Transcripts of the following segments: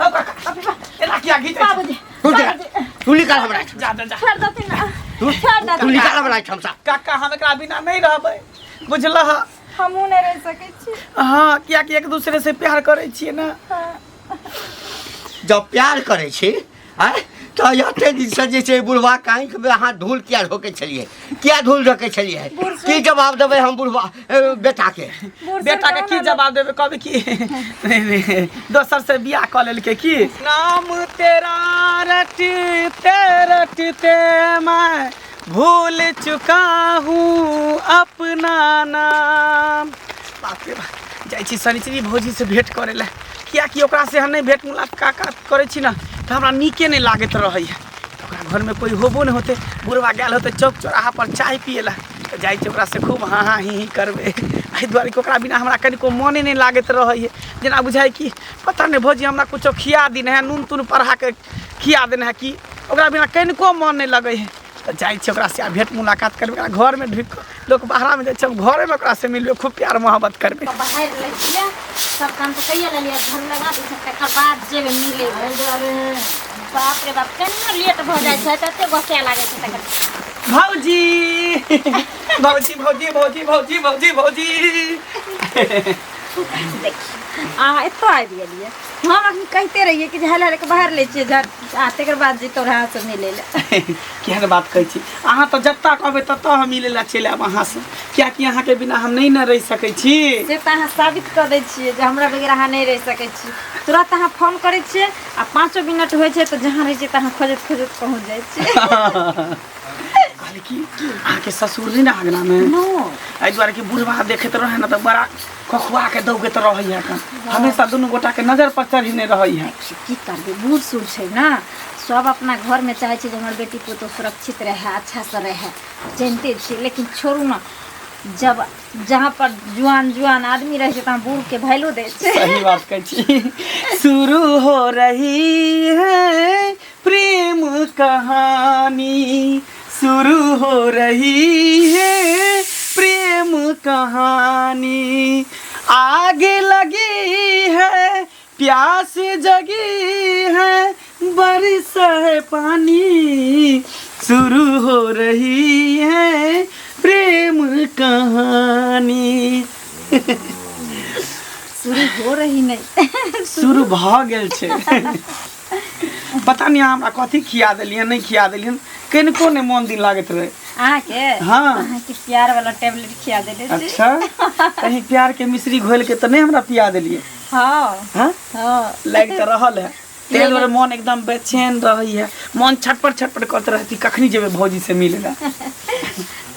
हौ काका, एना किया घीचै छी? बाबूजी तू जा, बाबूजी तू निकाल हमरा जा जा जा छोड़ देथिन ना तू छोड़ तू देथिन निकाल हमरा एहिठामसँ काका हम एकरा बिना नहीं रहबै बुझलह हमहूँ नहि रहि सकै छी हँ कियाकि एक दूसरे से प्यार करै छियै ने जब प्यार करै छी आँय तऽ एते दिनसँ जे छै बुढ़वा आँखिमे अहाँ धूल किया झोकै छलियै किया धूल झोकै छलियै की जवाब देबै हम बुढ़वा बेटाके बूढ़ बेटा के की जवाब देबै कहबै की नहीं, नहीं, दोसर से बियाह कऽ लेलकै की नाम तेरा रटते रटते मैं भूल चुका हूँ अपना नाम। बाप रे बाप, जाइ छी शनिचरी भौजी से भेंट करै लए, कियाकि ओकरा से हम नहि भेंट मुलाकात करै छी ने तऽ हमरा नीके नहि लागैत रहैए। ओकरा घरमे कोइ होबो नहि होतै, बुढ़वा गेल होतै चौक चौराहा पर चाय पियै लए, तऽ जाइ छी ओकरा से खूब हाँ हाँ ही ही करबै। एहि दुआरे कि ओकरा बिना हमरा कनिको मोने नहि लागैत रहैए, जेना बुझाइ कि पता नहि भौजी हमरा किछो खिया देने है, नून तून पढ़ाके खिया देने है कि ओकरा बिना कनिको मन नहि लगै है। तऽ जाइ छी ओकरासँ आ भेँट मुलाकात करबै, ओकरा घरमे ढुकि कऽ। लोक बाहरामे जाइ छै, हम घरेमे ओकरासँ मिलबै, खूब प्यार मोहब्बत करबै। बाहर लै छियै सब काम तऽ कैये लेलियै, घर लगा दै छै तकर बाद जेबै मिलै लए। बाप रे बाप, केना लेट भऽ जाइ छै, तते गोस्सा लागै छै तकर। भौजी भौजी भौजी भौजी भौजी भौजी भौजी, देखियौ अहाँ एतऽ आबि गेलियै। हम अखन कहिते रहियै कि झाल झाल के बाहर लै छियै झाड़ आ तकर बाद जे तोरा से मिलै लए। केहन बात कहै छी अहाँ, तऽ जतऽ कहबै ततऽ हम मिलै लए चलि आयब अहाँसँ, कियाकि अहाँके बिना हम नहि ने रहि सकै छी। से तऽ अहाँ साबित कऽ दै छियै जे हमरा बगैर अहाँ नहि रहि सकै छी। तुरंत अहाँ फोन करै छियै आ 5 मिनट होइ छै तऽ जहाँ रहै छियै तहाँ खोजैत खोजैत पहुँच जाइ छियै। कहली कि अहाँके ससुर नहि ने अङ्गनामे? नो। एहि दुआरे कि बुढ़वा देखैत रहै ने तऽ बड़ा खखुआ के दौगैत रहैया एखन, हमेशा दुनू गोटा के नजर पर चढ़ीने रहैया। की करबै, बूढ़ सूढ़ छै ने, सब अपना घरमे चाहै छै जे हमर बेटी पुतोह सुरक्षित रहए, अच्छासँ रहए, जानिते छियै। लेकिन छोड़ू ने, जब जहाँ पर जुआन जुआन आदमी रहै छै तहाँ बूढ़के वैल्यू दै छै। सही बात कहै छी। शुरू हो रही है प्रेम कहानी, शुरू हो रही है प्रेम कहानी, आग लगी है प्यास जगी है बरस है पानी, शुरू हो रही है प्रेम कहानी। शुरू हो रही नहीं, शुरू भऽ गेल छै। पता नहीं अहाँ हमरा कथी खिया देलियन, नहि खिया देलियन, कनिको नहि मोन दिन लागैत रहै अहाँके। हाँ। अहाँके प्यार वाला टेबलेट खिया देले छी। अच्छा, कहीं प्यार के मिश्री घोल के तऽ नहि हमरा पिया देलियै? हाँ। हाँ। हाँ, लागि तऽ रहल है। ताहि दुआरे मन एकदम बेचैन रहैए, मन छटपट छटपट करैत रहै कि कखनी जेबै भौजी से मिलै लए।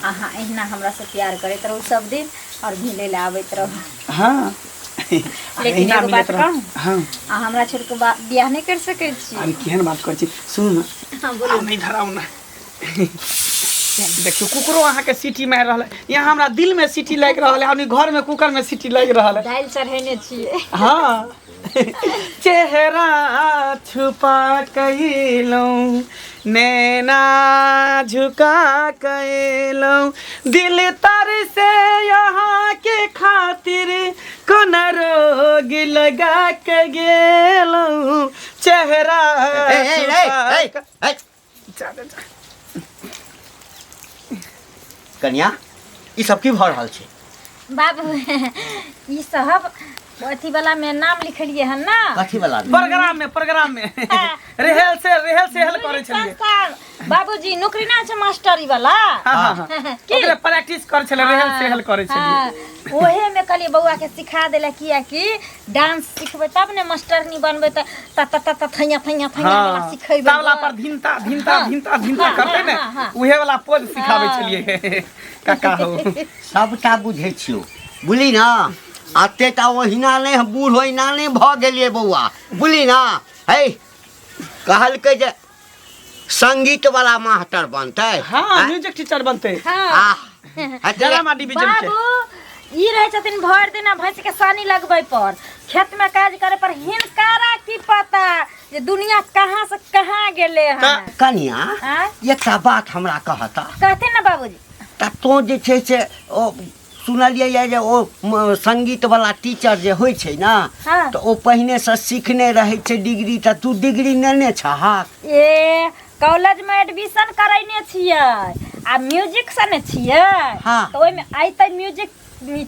अहाँ एहिना हमरा से प्यार करैत रहू सब दिन और मिलै लए आबैत रहू। हाँ, लेकिन एहिना एगो मिलैत बात रह। कहूँ? हाँ। अहाँ हमरा छोड़ के बियाह नहि कर सकै छी। अरे केहन बात करै छी, सुनू ने। हाँ, बोलू। आब नहि धराउ ने। देखियौ कुकरो अहाँके सीटी मारि रहल है, यहाँ हमरा दिल में सीटी लागि रहल है, घर में कुकर में सीटी लागि रहल है। दालि चढ़ेने छियै। हाँ। चेहरा छुपा कइलहुँ, नैना झुका कइलहुँ, दिल तर से यहाँ के खातिर कोन रोग लगा के गेलहुँ, चेहरा ए, ए, ए, छुपा ए, ए, जा, जा, जा। कनिया, ई सब की भऽ रहल छै? बाबू, ई सब अथी वाला में नाम लिखलिए हन ना। कथी वाला में? प्रोग्राम में, प्रोग्राम में रेहल से रेहल सेहल करै छलियै। संस्थान बाबूजी, नौकरी ना छै मास्टरी वाला। हाँ हाँ हाँ की? ओकरे प्रैक्टिस करै छलै, रेहल सेहल करै छलियै। हाँ, ओहे में कहलिए बौआ के सिखा देला, किया कि डांस सिखबै तब ने मास्टरनी बनबै, तऽ त त त त थैया थैया थैया वाला हाँ, सिखेबै। तबला पर धिनता धिनता धिनता धिनता हाँ, करतै ने। हाँ, हाँ। उहे वाला पोज सिखाबै हाँ। छलियै काका हो। सबटा बुझै छियौ, बुझली ना? अते टा ओहिना नहि हम बूढ़ ओहिना नहि भऽ गेलियै बौआ, बुझली ना? है कहलकै जे संगीत वाला मास्टर बनतै। हाँ। आँय? म्यूजिक टीचर बनतै। हाँ। आह, हट, ड्रामा डिवीजन के। बाबू, ई रहै छथिन भरि दिना भैंस के सानी लगबै पर, खेत में काज करे पर, हिनकारा की पता जे दुनिया कहाँ से कहाँ गेले हन। कनिया, आँय? एकटा बात हमरा कहता। कहथिन ने बाबूजी। तऽ तोँ जे छै से ओ सुनलियै जे ओ संगीत वाला टीचर जे होइ छै ने हाँ। तऽ ओ पहिनेसँ सीखने रहै छै डिग्री तऽ तू डिग्री नेने छहक ए कॉलेज में एडमिशन करैने छियै आ म्यूजिक से ने छियै हाँ। तऽ ओहिमे अयतै म्यूजिक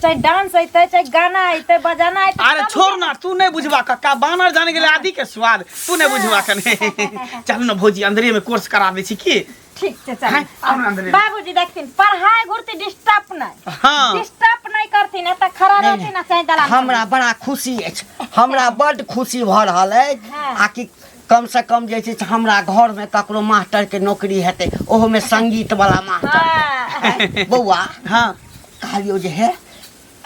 चाहे डांस अयतै चाहे गाना अयतै बजाना अयतै अरे तब छोड़ ना तू नहीं बुझबा कक्का बानर जाने गेलै आदि के स्वाद तू नहीं बुझबा कने चल ना भौजी अंदरे में कोर्स करा दै छी की ठीक छै हाँ, चल आउ ना अंदरे बाबूजी देखथिन पढ़ाई घुरती डिस्टर्ब नहीं हाँ डिस्टर्ब नहीं करथिन एतऽ खड़ा नहीं, रहथिन आ चाहे दलान पर। हमरा बड़ा खुशी अछि हमरा बड्ड खुशी भऽ रहल अछि हाँ। आ कि कम से कम जे छै से हमरा घरमे ककरो मास्टरके नौकरी हेतै ओहोमे संगीत वाला मास्टर हाँ। बौआ हाँ कहलियौ जे हे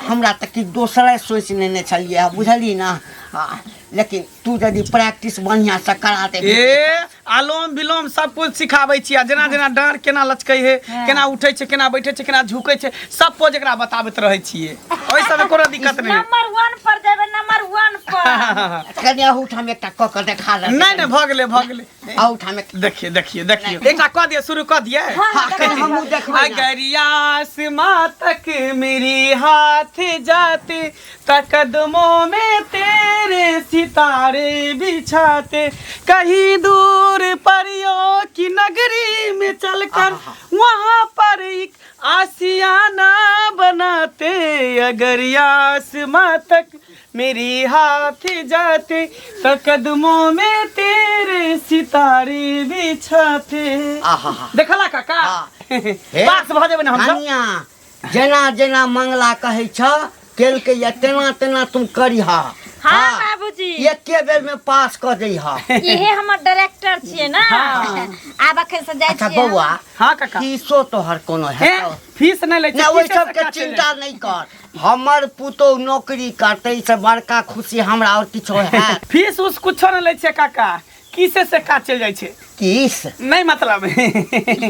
हमरा तऽ किछु दोसरे सोचि लेने छलियै हँ बुझलियै ने हँ लेकिन तू यदि प्रैक्टिस बढ़िआँसँ करा देबही ए आलोम विलोम सब कुछ सिखाबै छी आ जेना जेना डाँड़ केना लचकै है केना उठै छै केना बैठै छै केना झुकै छै सब पोज एकरा बताबैत रहै छियै ओहि सबमे कोनो दिक्कत नहि नंबर वन पर जेबै नंबर वन पर कनि अहूठाम एकटा कऽ कऽ देखा दे नहि नहि भऽ गेलै भऽ गेलै अहूठाम एक देखिए देखिए देखिए एकटा कऽ दिअ शुरू कऽ दिअ हँ कनि हमहूँ देखबै ने। अगर आसमां तक मेरी हाथ जाते त कदमों में तेरे सितारे बिछाते कहीं दूर परियों की नगरी में चलकर वहाँ पर एक आशियाना बनाते अगर आसमां तक मेरी हाथ जाते त कदमों में तेरे सितारे बिछाते आहा देखला काका हाँ। हे। पास भऽ जेबै ने हमसब कनिया जेना जेना मंगला कहै छ केलकै या तेना तेना तुम करिह हाँ बाबूजी एके बेर में पास कऽ जइह इहे हमर डायरेक्टर छियै ना हाँ। आब अखन से जाइ अच्छा छियै हम। बौआ हाँ काका फीसो तोहर कोनो हे हेतौ फीस नहि लै छै नहि ओहि फीसे से सबके काटै चिंता नहि कर हमर पुतोह नौकरी करतै से बड़का खुशी हमरा आओर किछो हैत फीस उस कुछो नहि लै छै काका किसे से काज चलि जाइ छै किस नहि मतलब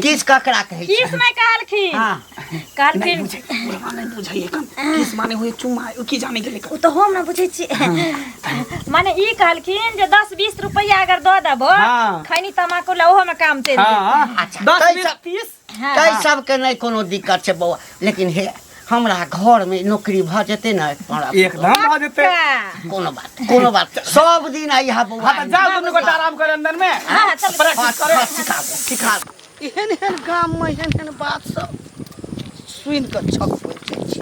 किस ककरा कहै छै किस नहि कहलखिन हाँ नहि कहलखिन बुझै बुढ़वा नहि बुझै एखन किस माने हुए चुम्मा ओ की जाने गेलै ओ तऽ हम ने बुझै छियै माने ई कहलखिन जे 10 20 रुपैआ अगर दऽ देबो हाँ। खैनी तमाकू ला ओहो में काम चलि जेतै। हाँ अच्छा, 10 ताहि 20 सब- 30 हाँ। ताहि सबके नहि कोनो दिक्कत छै बौआ लेकिन हे हमरा घरमे नौकरी भऽ जेतै ने हमरा एकदम भऽ जेतै पक्का। कोनो बात कोनो बात सब दिन अइहा बौआ हाँ तऽ जाउ दुनू गोटा आराम करे अंदर में हाँ, चलू। प्रैक्टिस करे सिखाबू सिखाबू एहन एहन गाममे एहन एहन बात सब सुनि कऽ छक पड़ि जाइ छै।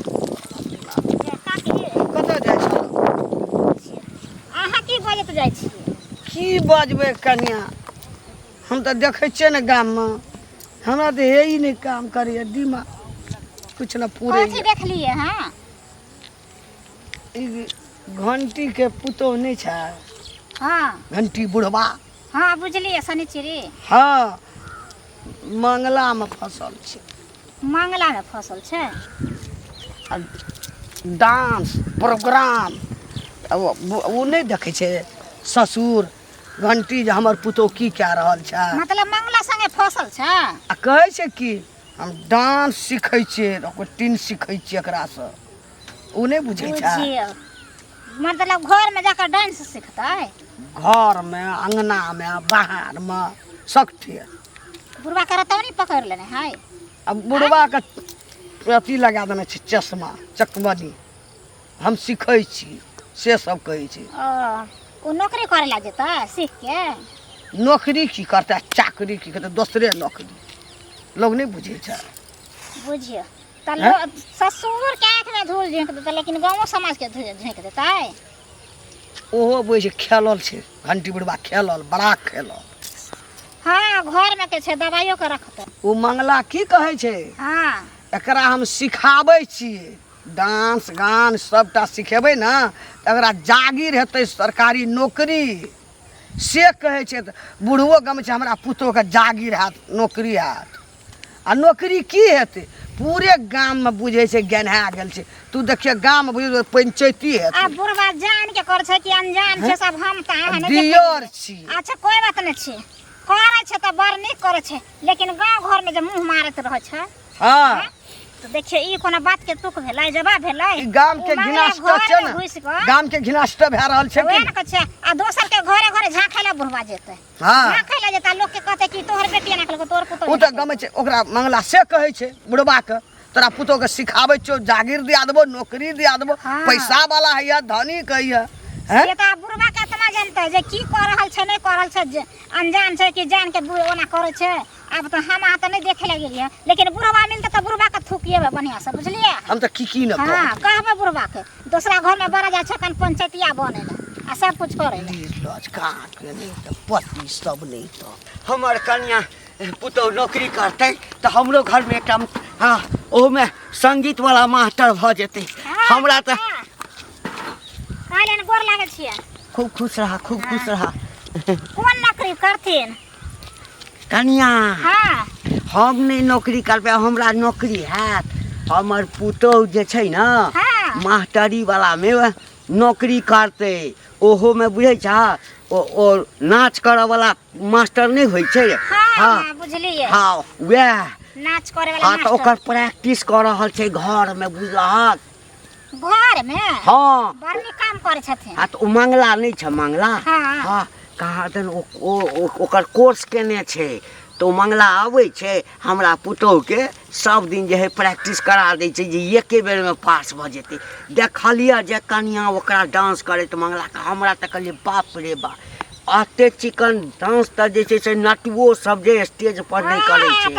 कतऽ जाइ छलहुँ? अहाँ की बजैत जाइ छियै? की बजबै कनिया, हम तऽ देखै छियै ने गाममे हमरा तऽ हे ही नहि काम करैए दिमाग किछु ने पूरे। कथी देखलियै हँ? ई घंटीके पुतोहु नहि छै? हाँ। घंटी बुढ़बा। हाँ बुझलियै, शनिचरी। हँ, मंगलामे फसल छै। मंगलामे फसल छै। आ डांस प्रोग्राम ओ नहि देखै छै ससुर घंटी जे हमर पुतोहु की कए रहल छै। मतलब मंगला संगे फसल छै। आ कहै छै कि हम डांस सीखै छियै, ओकर टीन सीखै छियै एकरासँ। ओ नहि बुझै छै। बुझियौ, मतलब घरमे जाकऽ डांस सिखतै? घरमे, अङ्गनामे, बाहरमे, सगठे। बुढ़वा के रतौनी पकड़ि लेने है। आ बुढ़बाके अथी लगा देने छै चश्मा चकमनी, हम सीखै छी से सब कहै छै। ओ नौकरी करै लए जेतै सीख के? नौकरी की करतै, चाकरी की करतै, दोसरे नौकरी लोग नहि बुझै छै। बुझियौ तऽ ससुर के आँखिमे धूल झोंकि देतै, लेकिन गाँवो समाजके धूल झोंकि देतै। ओहो बुझै छै खेलल छै घंटी बुढ़बा, खेलल, बड़ा खेलल। हाँ, घरमे के छै दबाइयो के रखतै। ओ मंगला की कहै छै? हाँ। एकरा हम सिखाबै छियै डांस गान सबटा सिखेबै ने तऽ एकरा जागीर हेतै, सरकारी नौकरी से कहै छै। तऽ बुढ़बो गम छै हमरा पुतोहके जागीर हैत, नौकरी हैत। आ नौकरी की हेतै? पूरे गाममे बुझै छै गेन्हा गेल छै। तू देखिए गाममे बुझै पंचैती आ हेतै। बुढ़बा जान के कर छै कि अनजान छै सब, हम तऽ अहाँ नहि दियर देखलियै। छी। अच्छा कोइ बात नहि छै, करै छै तऽ बड़ नीक करै छै, लेकिन गाँव घरमे जे मुँह मारैत रहै छै। हँ। तऽ देखियौ, ई कोनो बात के तुक भेलै, जवाब भेलै? ई गाम के ओ मंगला घिनाष्ट छै घरमे ने घुसि कऽ गाम के घिनाष्ट भए रहल छै। वएह कि ने कहै छै, आ दोसर के घरे घरे झाँकै लए बुढ़बा जेतै? हँ, झाँकै लए जेतै, लोक के कहतै कि तोहर बेटी एना केलको, तोहर पुतोह ओ एना तऽ गमै छै ओकरा। मंगला से कहै छै बुढ़बाके तोरा पुतोहके सिखाबै छियौ, जागीर दिया देबो, नौकरी दिया देबो। हाँ। पैसा वाला हैया, धनिक हैया। हैं? से तऽ आब बुढ़बा के आत्मा जानतै जे की कऽ रहल छै, नहि कऽ रहल छै, जे अनजान छै कि जान के बूढ़ ओना करै छै। आब तऽ हम अहाँ तऽ नहि देखे लए गेलियै, लेकिन बुढ़बा मिलतै तऽ बुढ़बा के थुकिएबै बढ़िआँ से, बुझलियै? हम तऽ की की ने हाँ कहब। कहबै बुढ़बा के, दोसरा घरमे बड़ा जाइ छै कन पंचायतिया बनै लए आ सब कुछ करै लए। निर्लज काके नहि तऽ पति सब नहि तऽ हमर कनिया पुतहु नौकरी करतै तऽ हमरो घरमे एकटा, हँ, ओहूमे संगीतवला मास्टर भऽ जेतै। हमरा तऽ कहलियनि गोर लागै छियै। खूब खुश रह, खूब खुश रह। कोन नौकरी करथिन कनिया? हाँ। हम नहि नौकरी करबै, हमरा नौकरी हैत। हमर पुतहु जे छै ने, हाँ। मास्टरी वलामे नौकरी करतै। ओहोमे बुझै छह, ओ नाच करऽवला मास्टर नहि होइ छै? हाँ। हाँ, बुझलियै। हाँ, वएह नाच करे वाला। हाँ, तऽ मास्टर। ओकर प्रैक्टिस कऽ रहल छै घरमे, बुझलहक? घर में? हाँ। बड़ नीक काम करे छथिन। हाँ, तऽ ओ मंगला नहि छै मंगला? हाँ। हाँ, कहाँ दन ओकर कोर्स केने छै, तऽ ओ मंगला आबै छै हमरा पुतोहुके सब दिन जे है प्रैक्टिस करा दै छै जे एके बेरमे पास भऽ जेतै। देखलियै जे कनिया ओकरा डांस करैत मंगलाके, हमरा तऽ कहलियै बाप रे बाप, एते चिकन डांस तऽ जे छै से नटुओ सब जे स्टेज पर नहि करै छै।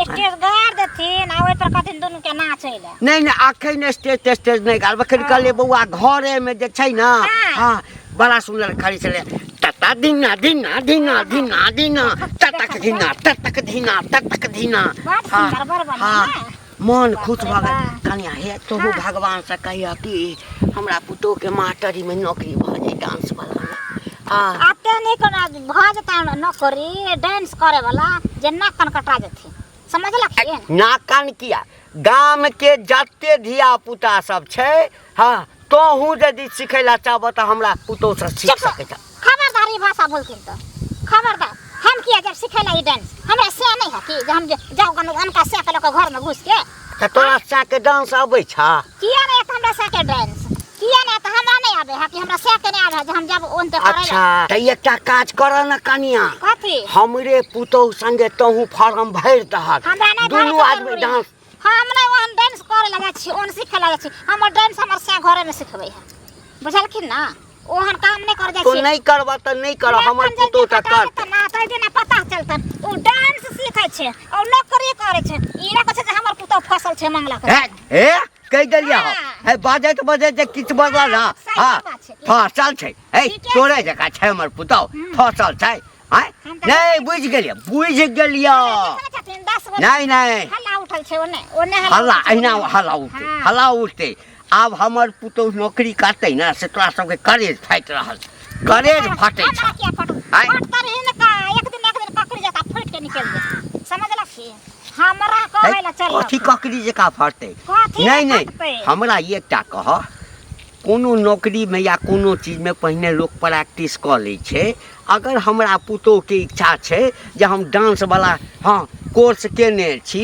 स्टेज गाड़ देथिन आ ओहि पर कहथिन दुनू के नाचै लए। नहि नहि, अखन स्टेज तेस्टेज नहि गाड़ब। अखन कहलियै बौआ घरेमे जे छै ने, हँ, बड़ा सुन्दर खड़ी छलै, तता दिना दिना दिना दिना दिना ततक दिना ततक दिना ततक दिना। बड़ सुन्दर, बड़ बढ़िआँ। हाँ। ने? मन खुश बाप रे भऽ गेल। बाप। कनिया हे, तोहू हाँ। भगवानसँ कहियह कि हमरा पुतोहके मास्टरीमे नौकरी भऽ जाइ, डांस वलामे। हाँ। आते नहीं कोना भऽ जेतै नौकरी डांस करे वाला जे नाक कान कटा जेथिन, समझलखिन? नाक कान किया, गामके जते धिया पुता सब छै। हाँ, तोहू यदि सिखै लए चाहबह तऽ हमरा पुतोहसँ सीख चुप। सकै छ। खबरदार ई भाषा बोलथिन तऽ खबरदार। हम किया जब सिखै ला ई डांस, हमरा से नहीं है कि जे हम जे जाउ कनो अनका से के लऽ कऽ घरमे घुस के। तऽ तोरा साके डांस अबै छ? किया नहीं आता हमरा से के डांस? किया नहीं आता? हमरा नहीं आबे है कि हमरा से के नहीं आबे है जे हम जब ओन ते करे ला। अच्छा, तऽ एकटा काज कर ने कनिया। कथी? हमरे पुतोहु संगे तोहू फॉर्म भरि दहक। हमरा नहीं दुनू भरे के आदमी जरूरी। डांस। हम नहीं ओहन डांस करे ला जाइ छी, ओहन सीखे ला जाइ छी। हमर डांस हमर से घरे में सिखबै है, बुझलखिन ना? ओहन काम नहीं कर जाइ तो छी। नहि करबह तऽ नहि करह, हमर जखन पुतोहु तऽ जल्दी कटा कर। जेतन ना, ताहि दिना पता चलतन। ओ डांस सीखै छै और नौकरी करै छै। ई नहि कहै छै जे हमर पुतोहु फसल छै मंगला के। हे हे, कहि देलियै हम। हाँ। हे, बाजैत बाजैत जे किछु बजल ना। हाँ, सही हाँ, बात छै। फसल छै हे। ठीके छै। तोरे जकाँ छै हमर पुतोहु, फसल छै आँय? हम तऽ- नहि, बुझि गेलियै, बुझि गेलियै। देखै छथिन 10 गो नहि नहि, हल्ला उठल छै ओने ओने। हल्ला उठल छै, अहिना ओने। हल्ला उठतै। हाँ। हल्ला उठतै। आब हमर पुतोहु नौकरी करतै ने, से तोरा सबके करेज फाटि रहल छै, करेज फाटै छै। हमरा किया फटू? आँय? फटतै हिनका एक दिन, एक दिन ककड़ी जकाँ फटि के निकलि जेतै, समझलखिन? हमरा कहै लए चल। कथी ककड़ी जकाँ फटतै? कथी नहि नहि। फटतै? हमरा एकटा कह, कोनो नौकरीमे या कोनो चीजमे पहिने लोक प्रैक्टिस कऽ लै छै। अगर हमरा पुतोहके इच्छा छै जे हम डांसवला, हँ, कोर्स केने छी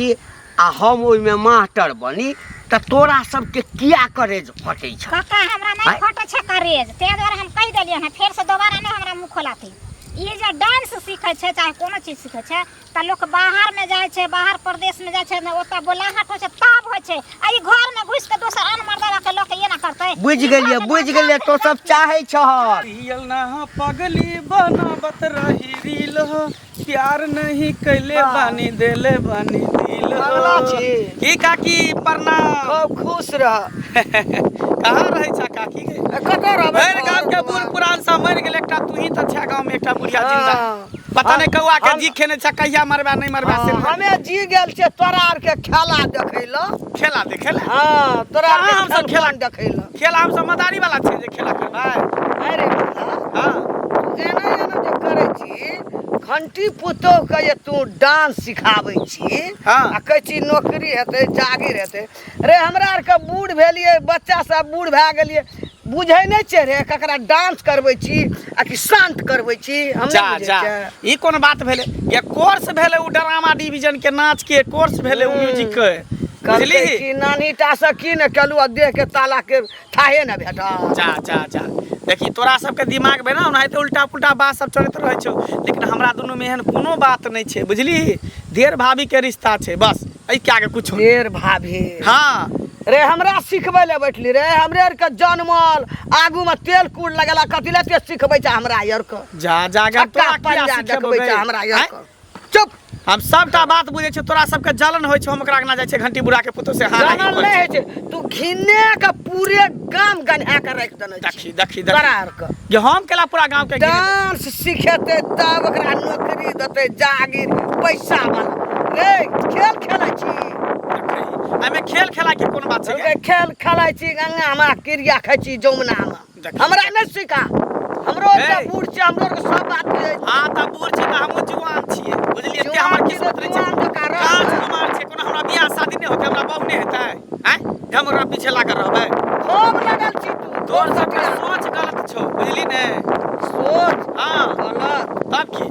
आ हम ओहिमे मास्टर बनी, तऽ तोरा सबके किया करेज फटै छौ? काका, हमरा नहि आँय? फटै छै करेज, ताहि दुआरे हम कहि देलियै हँ, फेरसँ दोबारा नहि हमरा मुँह खोलाथिन। ई जे डांस सीखै छै चाहे कोनो चीज सीखै छै तऽ लोक बाहरमे जाइ छै, बाहर प्रदेशमे जाइ छै ने, ओतऽ बोलाहट होइ छै तब होइ छै। आ ई घरमे घुसि कऽ दोसर आन मर्दाके लऽ कऽ एना करतै। बुझि गेलियै, बुझि गेलियै, तो सब चाहै छहक। रियल ना पगली बनावत रही रील हो, प्यार नहीं कैले बानी देले बानी दिल हो। मंगला छी। की काकी, प्रणाम। खूब खुश रह। कहाँ रहै छा काकी गे? कतऽ रहबै? भरि गाँव के बूढ़ पुरान सब मरि गेल, एकटा तू ही तऽ छा गाँव में एकटा बुढ़िया जिंदा। हाँ। पता नहीं कौआ के हम- जी खेने छा, कहिया मरबा नहीं मरबा से। हमे जी गेल छियै तोरा आरके खेला देखै लए। खेला देखे ला? हाँ, तोरा कहाँ आरके हमसब खेला- खेल देखै लए। खेला हम सब मदारी वाला छियै जे खेला करबै? अरे बाबा, हाँ। तू एना एना जे करै छी, घंटी पुतोह के जे तू डांस सिखाबै छी, हाँ। आ कहै छी नौकरी हेतै, जागीर हेतै। रे, हमरा आरके बूढ़ भेलियै, बच्चा सब बूढ़ भए गेलियै, बुझै नहि छै रे ककरा डांस करबै छी आ कि शान्त करबै छी, हम जा नहि बुझै जा छियै। ई कोन बात भेलै? ये कोर्स भेलै उ ड्रामा डिवीजन के, नाच के कोर्स भेलै उ म्यूजिक के, कहलकै बुझली? कि नानी टा से की ने केलू आ देह के ताला के थाहे ने भेटल। जा जा जा, देखी तोरा सबके दिमाग में ना ओनाहिते उल्टा पुल्टा बात सब चलैत रहै छौ, लेकिन हमरा दुनू में एहन कोनो बात नहि छै, बुझली? देर भाभी के रिश्ता छै बस। एहि के आगे कुछो नहि। ढेर भाभी हाँ रे हमरा सिखबै लए बैठली रे हमरे आरके जनमल आगूमे तेल कूड़ लगेला कथी लए ते सिखबै छै हमरा आरके जा जा गा छक्का तोरा किया पंजा सिखेबौ देखबै गै? छै हमरा आँय? आरके चुप हम सबटा बात बुझै छियै तोरा सबके जलन होइ छौ हम ओकरा अंगना जाइ छियै घंटी बुढ़ा के पुतोह से हाँ जानल नहि होइ छै तू घिने के पूरे गाम गन्हा के राखि देने छी देखी देखी तोरा देखी आरके जे हम केला पूरा गांव के घिने डांस सिखेतै तब ओकरा नौकरी देतै जागीर पैसा वाला रे खेल खेलै छी देखी एहिमे खेल खेला के कोन बात छै रे खेल खेलै छी गंगामे क्रिया खाइ छी जमुनामे देखी। हमरा नहि सिखा हमरो हे। तऽ बूढ़ छै हमरो आरके सब बात बुझै छै। हाँ तऽ बूढ़ छै तऽ हमहूँ जुआन छियै बुझलियै एते जुआन हमर छी तऽ किस्मत रहै छै जुआन जकाँ रह। राजकुमार छै कोनो हमरा बियाह शादी नहि होतै हमरा बहु नहि हेतै आँय जे हम ओकरा पीछे लागल रहबै खूब लगल छी तू तोर सबके सोच गलत छौ बुझली ने सोच हाँ गलत तब की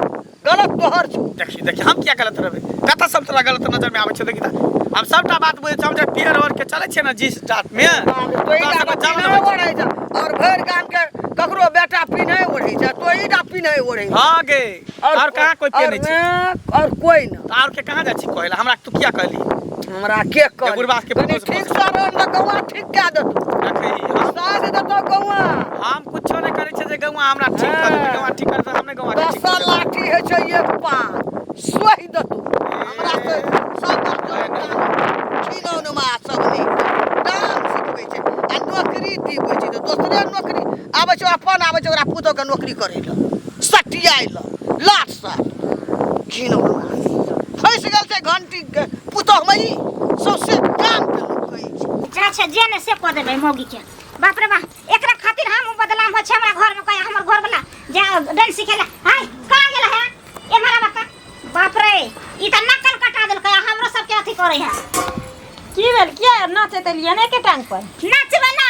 गलत तोहर छौ देखी देखी हम किया गलत रहबै कतऽ सब तोरा गलत नजर में आबै छौ देखी तऽ हम सबटा बात बुझै छियै हम जे पेड़ ओढ़ के चलै छियै ने जींस टाट में तो तोरा सबके जलन होइ छै। ओढ़ै छै और भरि गाम के ककरो बेटा पिन्है ओढ़ै छै तो ईटा पिन्है ओढ़ै छै। हाँ गे और कहाँ कोई पेड़ छै और और कोई न तऽ और के कहाँ जाइ छी कहै लए हमरा तू किया कहली हमरा के कह बुढ़बा के कनि पुतोह से ठीक से रह न गौआ ठीक कए देतौ देखी हम साग देतौ गौआ हम कुछो नहि करै छियै जे गौआ हमरा ठीक कर देतै गौआ ठीक कर देतै हम नहि गौआ के ठीक दस करबै। लाठी होइ छै एक पात सोहि देतौ हमरा से सब खिलौनमा सब नीक डांस सिखबै छै आ नौकरी दिबै छै तऽ दोसरे नौकरी आबै छै अपन आबै छै ओकरा पुतोहके नौकरी करै लए सटियाइ लए लाट साट घिनौना फँसि गेल छै घंटी पुतोहमे ई सौंसे गामके लोक कहै छै जा छै जे ने से कऽ देबै मौगीके बाप रे बाप एकरा खातिर हम बदनाम हो छै हमरा घर में कोई हमर घर वाला जे डांस सिखेला हाय कहाँ गेल है एम्हर आबऽ तऽ बाप रे ई तऽ नकल कटा देलकै आ हमरो सबके अथी करै है की भेल किया नाचैत एलियै ने एके टांग पर नाचबै ना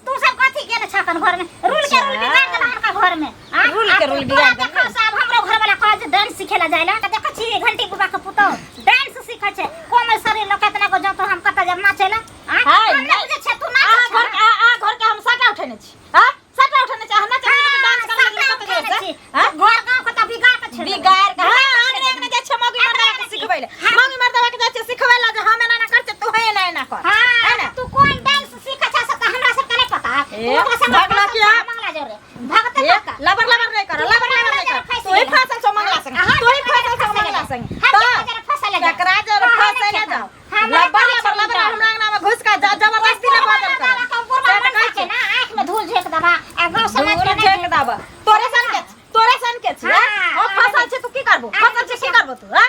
तू सब कथी केने छह तन घर में रूल के रूल बिगाड़ देला हनका घर में आँ? रूल के आ रूल तोरा बिगाड़ देलकै। देखो सब हमरो घर वाला कहै जे डांस सिखेला जाइला तऽ देखै छी घंटी बुबा के पुतोह डांस सिखै छै कोमल शरीर लोक एतना गो जतो हम कतऽ जब नाचैला आँ? हाय, हम नहि बुझै छियै तू नाचै अहाँ घर के अहाँ घर के हम साटा उठेने छी हां साटा उठेने छी अहाँ नाचै छी डांस करे लगलियै कतऽ जाइ छै हां घर गांव के तऽ बिगाड़ के छोड़ि देबै। बिगाड़ के हां अंगने अंगने जाइ छै मौगी मर्दावा के सिखबै ले मौगी मर्दावा के जाइ छै सिखबै ले जे हम एना एना कर छै तू एना एना कर हाँ, है ना तू कोन डांस सीखै छै से तऽ हमरा सबके नहि पता है। ए, तू ओकरा संगे भगला फसल किया? छह, मंगला जोरे। भगते ए, भगता। लबर लबर नहीं कर लबर लबर नहीं कर फंसि तू ही गेलै। फसल छौ मंगला संग अहाँ तू ही केकरा फसल छौ फंसै मंगला ले संग हम तऽ केकरा जरे फंसै ले जाउ? केकरा जरे कहाँ फंसै नहि ले जाउ हमरा लबर कहै लबर छै लबर उल्टा। हमरा अंगना में घुस के जा जबरदस्ती ले बुढ़वा बाजल मर्दावा कर के बुढ़वा से तऽ मर्दा कहै के छै ना आँखि में धूल झोंकि देबा आ गाँव समाज के धूल नहि झोंक देबा तोरे सन के तोरे सन के छी हाँ, हां फसल छै तू की करबो फसल छै की करबो तू हां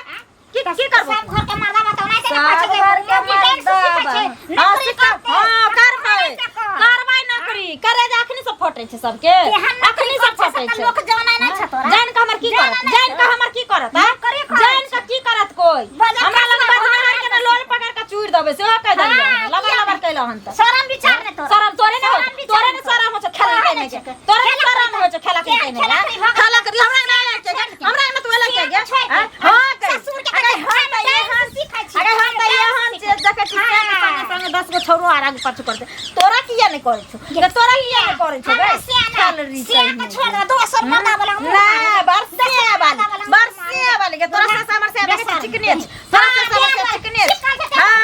की की करबो सब घर के मर्दावा तऽ ओनाहिते ने कहै सब छै जे घर के मौगी डांस सीखै मर्दावा छै, हां नौकरी सिखा करतै। हां करबै से कर। करबै नौकरी करे जे अखनी सब फटै छै सबके तेहन नौकरी अखनी सब करै छै फटै से छै तऽ लोक जानै नहि छै तोरा। जान के हमर की जानै करत नहि जान छौ। के हमर की करत हां नौकरी करै जान छै। के की करत कोई बजर हमरा लग खसुआ बजनहार के ने लोल पकड़ के चूड़ देबै सेहो कह देलियै हाँ, लबर किया लबर नहि? कैला हन तऽ शरम विचार नहि तोरा। शरम तोरे ने शरम विचार तोरे ने नहि तोरा। शरम हो छै खेला तोरा के नहि नहि छै। छै तोरे ने खेला शरम हो छै खेला के किया नहि खेला खेला करी भगत? खेला करी हमरा ना के हमरा ना तू एला के गे छोड़ि के। हां के ससुर के अरे कहै हम छै, तऽ डांस सीखै छी। अरे हम तऽ एहन डांस छै देखै छी हाँ। संगे संगे संगे 10 गो छौरो आर आगू पाछू करतै तोरा किया नहि करै छौ गे तोरा किया नहि करै छौ हमरा गे सियाना खेलरी सिया के छोड़ दे दोसर मर्दा वाला मुँह ना मारे। बरसे वाली मर्दा वाला मुँह बरसे वाली गे तोरा से हमर से देखै छी चिकने छै तोरा से हमर से चिकने छै हां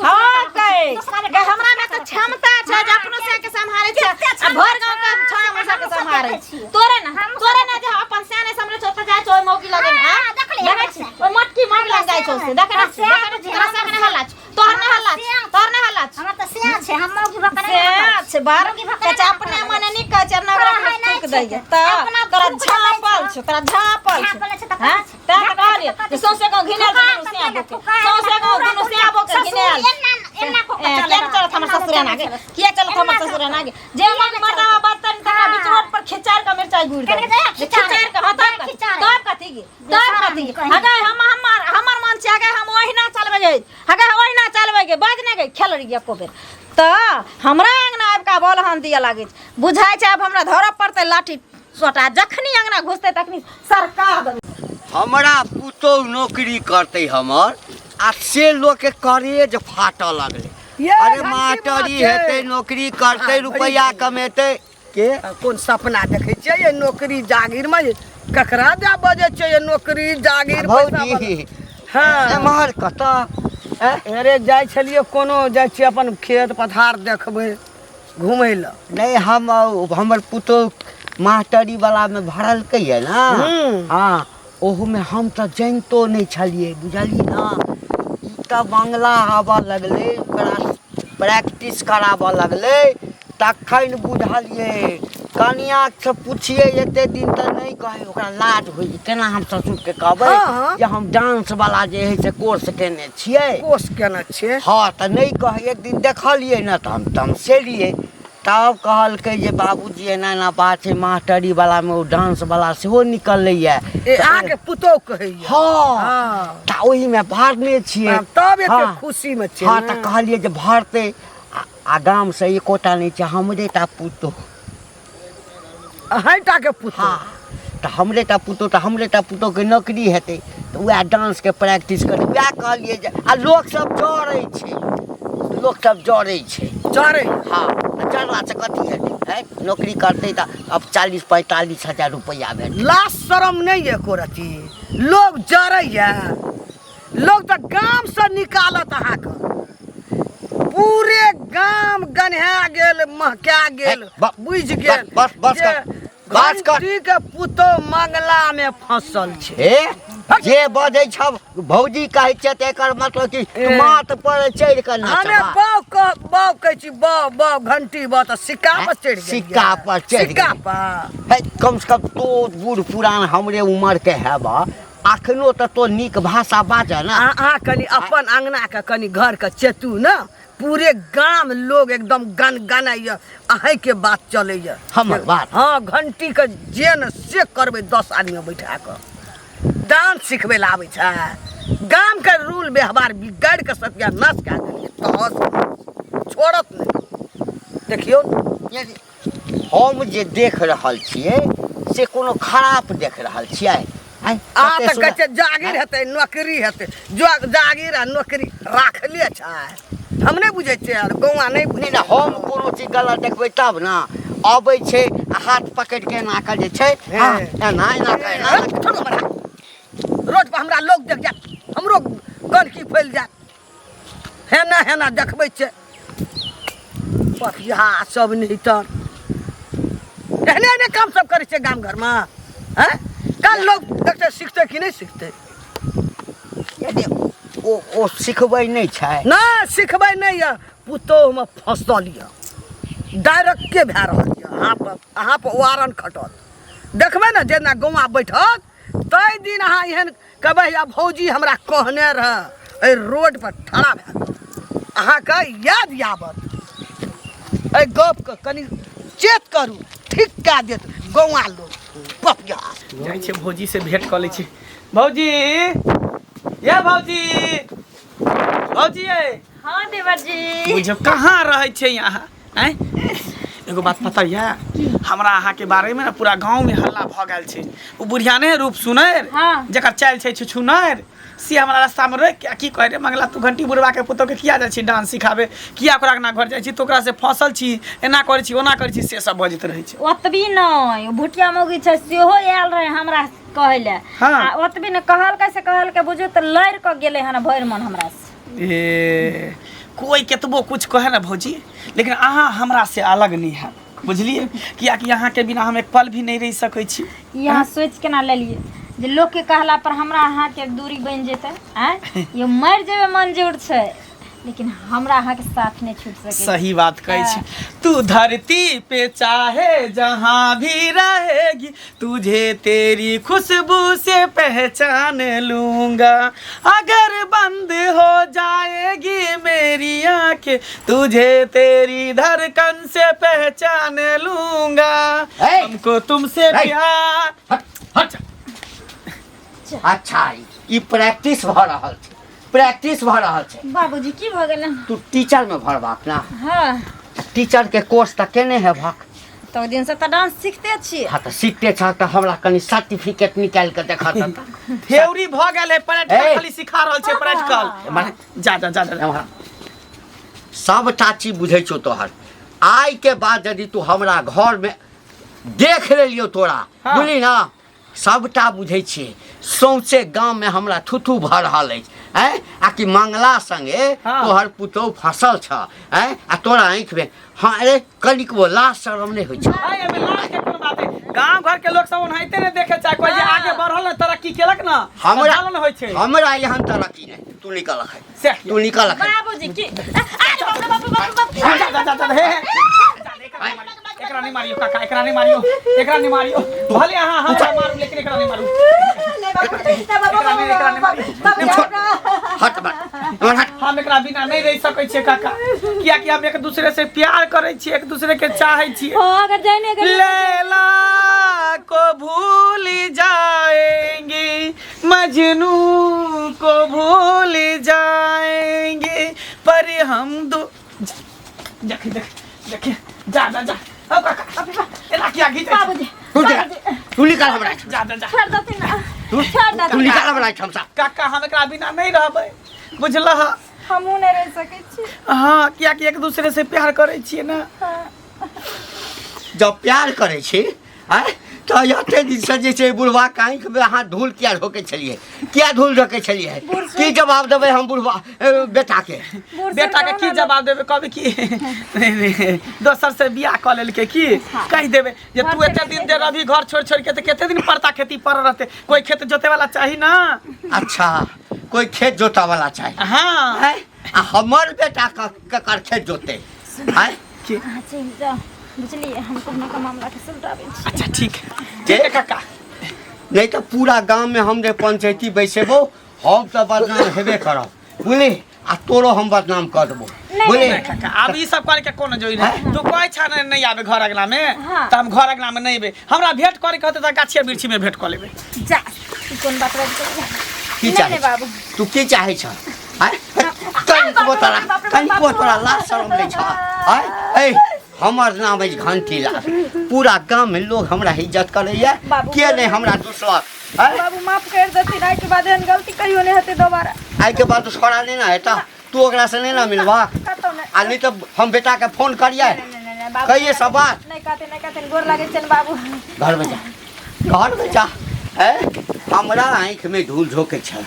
हां के गे हमरा में तऽ क्षमता छै जे अपनो से के सम्हारे छै आ भर गांव के छौड़ा मसा के सम्हारे छै तोरे ना तोरे ना जे अपन से नहि सम्हारे छै ओतऽ जाइ छै ओइ मौगी लगन हाँ, हां देखलियै देखै छी ओइ मोटकी मौगी लग जाइ छौ से देखै ना छी देखै ना छी तोरा से के हल्ला छौ तोहर नहि हल्ला छौ तोहर नहि हल्ला छौ हमर तऽ सिया छै हम मौगी भकरे से छै बार मौगी भकरे कचा अपने मने नीक कहै छै नगरा तोरा के नहि थूक छै दैए के। तऽ अपना तोरा थूक दै झाँपल छौ। छौ तोरा झाँपल झाँपल छौ छै तऽ हैं कथी छै? तैं तऽ झाँपल छै कहलियै तऽ जे कथी सौंसे गाँव घिनायल थुका दुनू तऽ सिया केना बोके थुका सौंसे तऽ गाँव पूरा दुनू सिया बोके ससुर घिनायल एना एना कऽ ए, के किया नहि चलत हमर एना ससुर एना गे चलत। किया चलत हमर एना ससुर एना गे जे किया मौगी नहि मर्दावा चलत? बर्तन तकरा बीच हाँ। रोड पर खिचार के मिरचाई गुड़ केना देबै जाय खिचार? खिचार के हाँ तब जाय कथी खिचार। तब कथी गे तब बेशरम कथी गे कहीं। हगे हम हमर हमर मन छै हगे हम ओहिना चलबै गे हगे ओहिना चलबै गे बाज नहि गे खेल रही एको बेर तऽ हमरा अङ्गना आबि कऽ बोलहन दिअ लागै छै बुझाइ छै आब हमरा धरऽ पड़तै लाठी सोटा जखनी अङ्गना घुसतै तखनी सरका देबै हमरा पुतोहु नौकरी करतै हमर आ से लोकके करेज फाटऽ लगलै ये अरे घंटी मास्टरी बाजे। हेतै नौकरी करतै हाँ, रुपैआ बड़ी कमेतै के कोन सपना देखै छियै ये नौकरी जागीर में ककरा दे बजै छै ये नौकरी जागीर पैसा भौजी वाला? हाँ एम्हर कतऽ अरे जाइ छलियै कोनो जाइ छियै अपन खेत पथार देखबै घुमै लए। नहि, हम हमर पुतोहु मास्टरी वलामे भरलकै यऽ ने। हँ, ओहूमे हम तऽ जनितो नहि छलियै, बुझलियै ने? ई तऽ बंगला आबऽ लगलै, ओकरा प्रैक्टिस कराबऽ लगलै, तखन बुझलियै। कनिआँसँ पुछियै एते दिन तऽ नहि कहै, ओकरा लाज होइ जे केना हम ससुरके कहबै जे हम डांसवला जे हइ से कोर्स केने छियै। कोर्स केने छियै। हँ, तऽ नहि कहै। एक दिन देखलियै ने तऽ हम तमसेलियै। तब कहलकै जे बाबूजी एना एना बात छै, मास्टरीवलामे ओ डांसवला सेहो निकललैए। ए, अहाँके पुतोहु कहैया? हँ, तऽ ओहिमे भरने छियै। तब एते खुशीमे छियै? हँ, तऽ कहलियै जे भरतै। आ गामसँ एकोटा नहि छै, हमरे टा पुतोहु। अहीँटाके पुतोहु? हँ, तऽ हमरे टा पुतोहु, तऽ हमरे टा पुतोहुके नौकरी हेतै, तऽ उएह डांसके प्रैक्टिस करै। उएह कहलियै जे आ लोकसभ जरै छै, लोकसभ जरै छै। जरै? हँ, तऽ जरलासँ कथी हेतै? है, नौकरी करतै तऽ आब 40-45 हजार रुपैआ भेटतै। लाज शरम नहि एको रति? लोग जरैया, लोग तऽ गामसँ निकालत अहाँके। पूरे गाम गन्हा गेल, महका गेल, बुझि गेल। बस बस कर, बस कर। घंटी के पुतोह मंगला में फसल छै। हे, जे बजै छब भौजी कहै छै तऽ एकर मतलब कि तू माथ पर चढ़ि कऽ हमे नचबा। बाउ कह, बाउ कहै छी, बाउ बाउ घंटी बाउ, तऽ सिक्का पर चढ़ि गेलियै। सिक्का पर चढ़ि सिक्का गेलियै। पर। हे, कम से कम तो बूढ़ पुरान हमरे उमर के हेबा, अखनो तऽ तो नीक भाषा बाजऽ ने। अहाँ कनि अपन अंगना के, कनि घर के चेतू ने। पूरे गाम लोग एकदम गन गनाइए, अहींके बात चलैए। हमर बात? हँ, घंटी के जे ने से करबै। 10 आदमी बैठा कऽ डांस सिखबै लए आबै छै। गामके रूल व्यवहार बिगाड़ि कऽ सत्यानाश कए देलियै। तहस छोड़त नहि, देखियौ। हम जे देख रहल छियै से कोनो खराब देख रहल छियै? आँय, अहाँ कते तऽ कहै सुन्दर- छियै जागीर हेतै, नौकरी हेतै। जो जागीर आ नौकरी राखले छै, हम नहि बुझै छियै आर गौआ नहि बुझै। नहि नहि, हम कोनो चीज गलत देखबै तब ने। अबै छै आ हाथ पकड़ि के एना कऽ जे छै, हँ, एना एना कऽ एना हट, छोड़ू हमरा। रोड पर हमरा लोग देख जायत, हमरो गंदगी फैल जायत। हेना हेना देखबै छै पपिया सब। नहि तऽ एहने एहने काम सब करै छै गाम घरमे। हैं, काल लोग देखतै, सिखतै कि नहि सिखतै? यदि ओ सिखबै नहि छै। नहि, सिखबै नहि यऽ। पुतोहुमे फँसल यऽ, डायरेक्ट के भए रहल यऽ। अहाँ पर, अहाँ पर वारन खटत, देखबै ने। जेना गौआ बैठत ताहि दिन अहाँ एहन कहबै, या भौजी हमरा कहने रह। एहि रोड पर ठड़ा भए जाउ, अहाँके याद आबत एहि गपके। कनि चेत करू, ठीक कए देत गौआ लोक पपिया। जाइ छियै, भौजी से भेंट कऽ लै छी। भौजी, ये भौजी, भौजी ये। हाँ देवर जी। बुझियौ कहाँ रहै छै अहाँ? आँय, एगो बात पता यऽ हमरा? अहाँके बारेमे ने पूरा गाँवमे हल्ला भऽ गेल छै। ओ बुढ़िया ने रूप सुनैर, जेकर चालि छै छुछुनैर, से हमरा रास्तामे रोकि के की कहै रे मंगला, तू घंटी बुढ़बाके पुतोहके किया जाइ छी डांस सिखाबे? किया ओकरा अंगना घर जाइ छी? तू ओकरा से फँसल छी, एना करै छी, ओना करै छी, से सब बजैत रहै छै। ओतबी नहि, ओ भुटिया मौगी छै सेहो आयल रहे हमरा कहै लए। आ ओतबी ने कहलकै से कहलकै, बुझू तऽ लड़ि कऽ गेलै हन भरि मन हमरा से। ए, कोई केतबो कुछ कहे ना भौजी, लेकिन अहाँ हमरा से अलग नहीं है, बुझलिए? कियाकि अहाँके बिना हम एक पल भी नहीं रहि सकै छी। ई अहाँ सोचि केना लेलियै जे लोकके कहला पर हमरा अहाँके दूरी बनि जेतै? आँय, ये मरि जेबै मंजूर छै, लेकिन हमरा अहाँके साथ नहि छूट सकै। सही बात कहै छी। तू धरती पे चाहे जहाँ भी रहेगी, तुझे तेरी खुशबू से पहचान लूंगा। अगर बंद हो जाएगी मेरी आंखें, तुझे तेरी धड़कन से पहचान लूंगा। ए! हमको तुमसे ए! प्यार। हट हट। अच्छा, ई प्रैक्टिस भऽ रहल छै, प्रैक्टिस भऽ रहल छै। बाबूजी, की भऽ गेलै? तू टीचर में भरबाक ना? हँ। टीचर के कोर्स तऽ केने हेबक? तऽ ओहि दिनसँ तऽ डांस सीखते छी। हँ, तऽ सीखते छह तऽ हमरा कनि सर्टिफिकेट निकालि कऽ देखा तऽ। थ्योरी भऽ गेल है, प्रैक्टिकल ए! खाली सिखा रहल छै प्रैक्टिकल। जा जा जा जा। एम्हर सबटा चीज बुझै छौ तोहर। आइ के बाद यदि तू हमरा घर में देख लेलियौ तोरा, बुझली ना, सबटा बुझै छियै सौंसे गाममे हमरा थुथू भऽ रहल अछि आँय आ कि मंगला संगे हाँ। तोहर पुतोहु फसल छ आँय आ तोरा आँखिमे हाँ अरे कनिकबो लाज शरम नहि होइ छै आइ एहिमे लाज के कोनो बात नहीं। गांव घर के लोग सब ओनाहिते नहीं देखे चाहे कोई जे आगे बढ़ल ना तरक्की केलक ना हमरा जलन होइ छै हमरा एहन तरक्की नहि तू निकल अखन से तू निकल अखन बाबूजी की अरे बाप रे बाप रे बाप रे बाप जा जा जा जा हे हे। एकरा नहीं मारियो काका एकरा नहीं मारियो एकरा नहीं मारियो भले अहाँ हमरा मारू लेकिन एकरा नहीं मारू नहीं बाबू नहीं बाबू एकरा नहीं एकरा नहीं मारियो बाबू बाबू हट बट हमर हट हम एकरा बिना नहीं रह सकै छियै काका कियाकि हम एक दूसरे से प्यार करै छियै एक दूसरे के चाहै छियै हाँ अगर जाए नहीं अगर लैला को भूल जाएंगे मजनू को भूल जाएंगे पर हम दो देख देख देख जा जा जा अब काका एना किया घीचै छी? बाबूजी तू जा तू निकल हमरा जा जा जा छोड़ देथिन ना तू छोड़ तू देथिन निकल हमरा एहिठामसँ काका हम एकरा बिना नहीं रहबै बुझलह हमहूँ नहि रहि सकै छी हाँ कियाकि एक दूसरे से प्यार करै छियै ना जब प्यार करै छी आँय तऽ एते दिनसँ जे छै बुढ़वा के आँखिमे अहाँ धूल किया झोकै छलियै किया धूल झोकै छलियै की जवाब देबै हम बुढ़वा बेटाके बेटा के की जवाब देबै कहबै की दोसर से बियाह कऽ लेलकै की कहि देबै जे तू एते दिन दे रवि घर छोड़ि छोड़ि के तऽ कते दिन परता खेती पर रहतै कोई खेत जोते वाला चाही ना अच्छा कोई खेत जोता वाला चाही हाँ आँय आ हमर बेटा ककर खेत जोते आँय की अहाँ चलि जाउ बुझलियै हम कहुना कऽ मामलाके सुलटाबै छी अच्छा ठीक है ठीक है काका नहीं तऽ पूरा गाममे हम जे पंचायती बैसेबो हम तऽ बदनाम हेबे करब बुझली आ तोरो हम बदनाम कऽ देबो नहीं, बुझली नहीं काका आब ई सब करे के कोनो जरूरी नहीं तू कहै छा ने नहीं आबे घर अगला में हाँ। तऽ हम घर अगला में नहीं एबै हमरा भेंट करे के होतै तऽ गाछिए वृक्षी में भेंट कऽ लेबै जा ई कोन बात बाजि गेलै? की नहि चाहै नहि बाबू तू की चाहै छ आँय कनिकबो तोरा कनिकबो तोरा लाज शरम नहि छ आँय ऐ हमर नाम अछि घंटी लाल पूरा गाममे लोग हमरा इज्जत करैया बाबू, के नहि हमरा दुसलक आँय बाबू माफ कर देथिन आइके बाद एहन गलती कहियो नहि हेतै दोबारा आइके बाद छोड़ा नहि ने हेतऽ तू ओकरा से नहि ने मिलबा कतौ नहि आ नहि तऽ हम बेटाके फोन करियै नहि, नहि, नहि, बाबू कहिए सब बात नहि कहते नहि कहते गोर लागै छनि बाबू घरमे जा घरमे जा ऐ हमरा आँखिमे धूल झोकै छै।